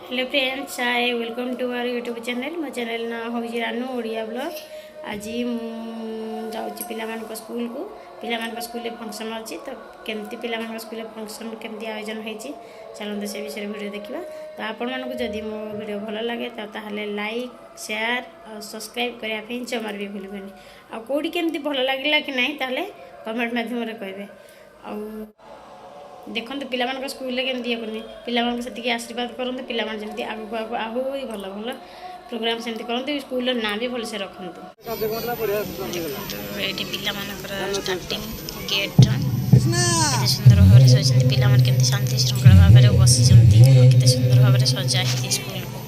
Hello friends, hi, welcome to our YouTube channel. ମୋ channel ନାଁ ହେଉଛି ରାନୁ ଓଡ଼ିଆ ବ୍ଲଗ୍। ଆଜି ମୁଁ ଯାଉଛି ପିଲାମାନଙ୍କ ସ୍କୁଲକୁ। ପିଲାମାନଙ୍କ ସ୍କୁଲରେ ଫଙ୍କସନ୍ ଅଛି। ତ କେମିତି ପିଲାମାନଙ୍କ ସ୍କୁଲରେ ଫଙ୍କସନ୍ କେମିତି ଆୟୋଜନ ହେଇଛି, ଚାଲନ୍ତୁ ସେ ବିଷୟରେ ଭିଡ଼ିଓ ଦେଖିବା। ତ ଆପଣମାନଙ୍କୁ ଯଦି ମୋ ଭିଡ଼ିଓ ଭଲ ଲାଗେ, ତ ତାହେଲେ ଲାଇକ୍, ସେୟାର ଆଉ ସବସ୍କ୍ରାଇବ୍ କରିବା ପାଇଁ ଜମାରୁ ବି ଭୁଲିବେନି। ଆଉ କେଉଁଠି କେମିତି ଭଲ ଲାଗିଲା କି ନାହିଁ, ତାହେଲେ କମେଣ୍ଟ ମାଧ୍ୟମରେ କହିବେ। ଆଉ ଦେଖନ୍ତୁ ପିଲାମାନଙ୍କ ସ୍କୁଲରେ କେମିତି ଇଏ କରନ୍ତି। ପିଲାମାନଙ୍କୁ ସେତିକି ଆଶୀର୍ବାଦ କରନ୍ତୁ, ପିଲାମାନେ ଯେମିତି ଆଗକୁ ଆଗକୁ ଆହୁରି ଭଲ ଭଲ ପ୍ରୋଗ୍ରାମ୍ ସେମିତି କରନ୍ତୁ, ସ୍କୁଲର ନାଁ ବି ଭଲସେ ରଖନ୍ତୁ। ଦେଖନ୍ତୁ, ଏଇଠି ପିଲାମାନଙ୍କର ଷ୍ଟାର୍ଟିଂ ଗେଟ୍ର କେତେ ସୁନ୍ଦର ଭାବରେ ସଜାଇଛନ୍ତି। ପିଲାମାନେ କେମିତି ଶାନ୍ତି ଶୃଙ୍ଖଳା ଭାବରେ ବସିଛନ୍ତି ଆଉ କେତେ ସୁନ୍ଦର ଭାବରେ ସଜା ହେଇଛି ସ୍କୁଲକୁ।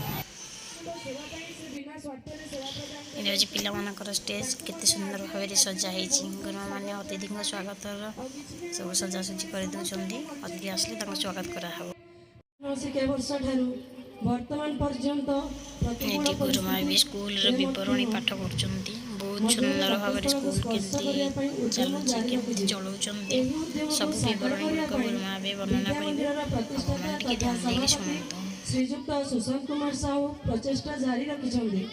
ଏଇଟା ହେଉଛି ପିଲାମାନଙ୍କର ଷ୍ଟେଜ୍। କେତେ ସୁନ୍ଦର ଭାବରେ ସଜା ହେଇଛି। ଗୁରୁମାମାନେ ଅତିଥିଙ୍କ ସ୍ୱାଗତର ସବୁ ସଜାସଜି କରିଦେଉଛନ୍ତି। ଅତିଥି ଆସିଲେ ତାଙ୍କୁ ସ୍ୱାଗତ କରାହେବ। ଶିକ୍ଷାବର୍ଷ ଠାରୁ ବର୍ତ୍ତମାନ ପର୍ଯ୍ୟନ୍ତ ପ୍ରତିକୂଳ ଏଠି ଗୁରୁମା ବି ସ୍କୁଲର ବିବରଣୀ ପାଠ କରୁଛନ୍ତି। ବହୁତ ସୁନ୍ଦର ଭାବରେ ସ୍କୁଲ କେମିତି ଚାଲୁଛି, କେମିତି ଚଳାଉଛନ୍ତି, ସବୁ ବିବରଣୀ ଗୁଡ଼ିକ ଗୁରୁମା ଏବେ ବର୍ଣ୍ଣନା କରିବେ। ଆପଣମାନେ ଟିକେ ଧ୍ୟାନ ଦେଇକି ଶୁଣନ୍ତୁ। ଶ୍ରୀଯୁକ୍ତ ସୁଶାନ୍ତ କୁମାର ସାହୁ ପ୍ରଚେଷ୍ଟା ଜାରି ରଖିଛନ୍ତି।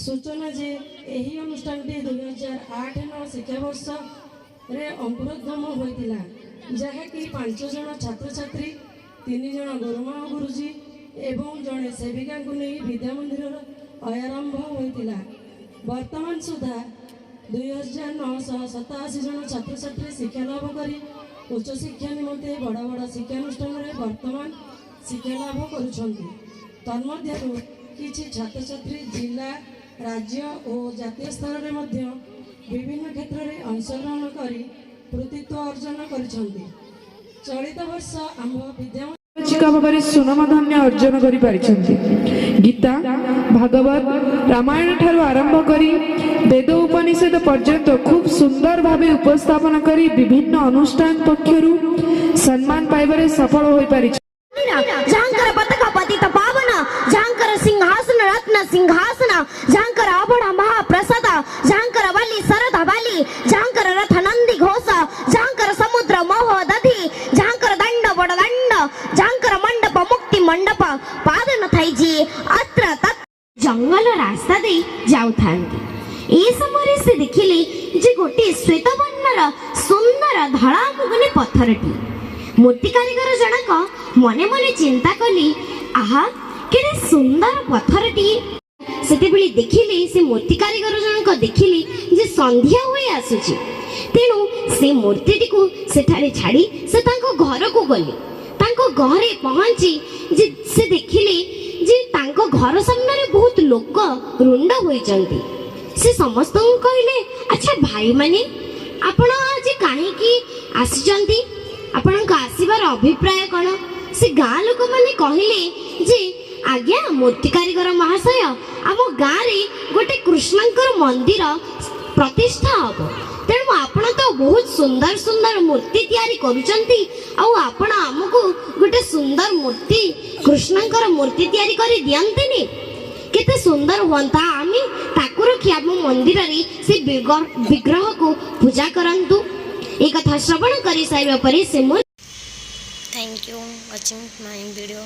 ସୂଚନା ଯେ ଏହି ଅନୁଷ୍ଠାନଟି 2008-9 ଶିକ୍ଷାବର୍ଷରେ ଅଙ୍କୁରୋଦ୍ଗମ ହୋଇଥିଲା, ଯାହାକି ପାଞ୍ଚ ଜଣ ଛାତ୍ରଛାତ୍ରୀ, ତିନି ଜଣ ଗୁରୁମା ଓ ଗୁରୁଜୀ ଏବଂ ଜଣେ ସେବିକାଙ୍କୁ ନେଇ ବିଦ୍ୟା ମନ୍ଦିରର ଆରମ୍ଭ ହୋଇଥିଲା। ବର୍ତ୍ତମାନ ସୁଦ୍ଧା 2987 ଜଣ ଛାତ୍ରଛାତ୍ରୀ ଶିକ୍ଷା ଲାଭ କରି ଉଚ୍ଚଶିକ୍ଷା ନିମନ୍ତେ ବଡ଼ ବଡ଼ ଶିକ୍ଷାନୁଷ୍ଠାନରେ ବର୍ତ୍ତମାନ ଶିକ୍ଷା ଲାଭ କରୁଛନ୍ତି। ତନ୍ମଧ୍ୟରୁ କିଛି ଛାତ୍ରଛାତ୍ରୀ ଜିଲ୍ଲା, ରାଜ୍ୟ ଓ ଜାତୀୟ ସ୍ତରରେ ମଧ୍ୟ ବିଭିନ୍ନ କ୍ଷେତ୍ରରେ ଅଂଶଗ୍ରହଣ କରି କୃତିତ୍ୱ ଅର୍ଜନ କରିଛନ୍ତି। ଚଳିତ ବର୍ଷ ଆମ୍ଭ ବିଦ୍ୟା ଶିକ୍ଷକ ଭାବରେ ସୁନାମଧନ୍ୟ ଅର୍ଜନ କରିପାରିଛନ୍ତି। ଗୀତା, ଭାଗବତ, ରାମାୟଣ ଠାରୁ ଆରମ୍ଭ କରି ବେଦ ଉପନିଷଦ ପର୍ଯ୍ୟନ୍ତ ଖୁବ୍ ସୁନ୍ଦର ଭାବେ ଉପସ୍ଥାପନା କରି ବିଭିନ୍ନ ଅନୁଷ୍ଠାନ ପକ୍ଷରୁ ସମ୍ମାନ ପାଇବାରେ ସଫଳ ହୋଇପାରିଛନ୍ତି। ଯାହାଙ୍କର ପତାକା ପତିତ ପାବନ, ଯାହାଙ୍କର ସିଂହାସନ ରତ୍ନ ସିଂହାସନ, ଯାହାଙ୍କର ଅବଢ଼ା ମହାପ୍ରସାଦ, ଯାହାଙ୍କର ବାଲି ଶରଧା ବାଲି, ଯାହାଙ୍କର ରଥ ନନ୍ଦୀ ଘୋଷ, ଯାହାଙ୍କର ସମୁଦ୍ର ମହୋଦଧି, ଯାହାଙ୍କର ଦଣ୍ଡ ବଡ଼ ଦଣ୍ଡ, ଯାହାଙ୍କର ମଣ୍ଡପ ମୁକ୍ତି ମଣ୍ଡପ, ପାଦ ନଥାଇ ଯିଏ ଅତ୍ର ତତ୍ର ଜଙ୍ଗଲ ରାସ୍ତା ଦେଇ ଯାଉଥାନ୍ତି। ଏହି ସମୟରେ ସେ ଦେଖିଲେ ଯେ ଗୋଟିଏ ଶ୍ୱେତବର୍ଣ୍ଣର ସୁନ୍ଦର ଧଳା ମୁଗୁନି ପଥରଟି। ମୂର୍ତ୍ତି କାରିଗର ଜଣକ ମନେ ମନେ ଚିନ୍ତା କଲେ, ଆହା, କେଡ଼େ ସୁନ୍ଦର ପଥରଟିଏ! ସେତେବେଳେ ଦେଖିଲେ, ସେ ମୂର୍ତ୍ତି କାରିଗର ଜଣକ ଦେଖିଲେ ଯେ ସନ୍ଧ୍ୟା ହୋଇ ଆସୁଛି। ତେଣୁ ସେ ମୂର୍ତ୍ତିଟିକୁ ସେଠାରେ ଛାଡ଼ି ସେ ତାଙ୍କ ଘରକୁ ଗଲେ। ତାଙ୍କ ଘରେ ପହଞ୍ଚି ଯେ ସେ ଦେଖିଲେ ଯେ ତାଙ୍କ ଘର ସାମ୍ନାରେ ବହୁତ ଲୋକ ରୁଣ୍ଡ ହୋଇଛନ୍ତି। ସେ ସମସ୍ତଙ୍କୁ କହିଲେ, ଆଚ୍ଛା ଭାଇମାନେ, ଆପଣ ଆଜି କାହିଁକି ଆସିଛନ୍ତି? ଆପଣଙ୍କ ଆସିବାର ଅଭିପ୍ରାୟ କ'ଣ? ସେ ଗାଁ ଲୋକମାନେ କହିଲେ ଯେ ଆଜ୍ଞା ମୂର୍ତ୍ତି କାରିଗର ମହାଶୟ, ଆମ ଗାଁରେ ଗୋଟେ କୃଷ୍ଣଙ୍କର ମନ୍ଦିର ପ୍ରତିଷ୍ଠା ହବ। ତେଣୁ ଆପଣ ତ ବହୁତ ସୁନ୍ଦର ସୁନ୍ଦର ମୂର୍ତ୍ତି ତିଆରି କରୁଛନ୍ତି, ଆଉ ଆପଣ ଆମକୁ ଗୋଟେ ସୁନ୍ଦର ମୂର୍ତ୍ତି, କୃଷ୍ଣଙ୍କର ମୂର୍ତ୍ତି ତିଆରି କରି ଦିଅନ୍ତେନି? କେତେ ସୁନ୍ଦର ହୁଅନ୍ତା। ଆମେ ତାକୁ ରଖି ଆମ ମନ୍ଦିରରେ ସେ ବିଗ୍ରହକୁ ପୂଜା କରନ୍ତୁ। ଏ କଥା ଶ୍ରବଣ କରି ସାରିବା ପରେ ସେ Thank you watching my video.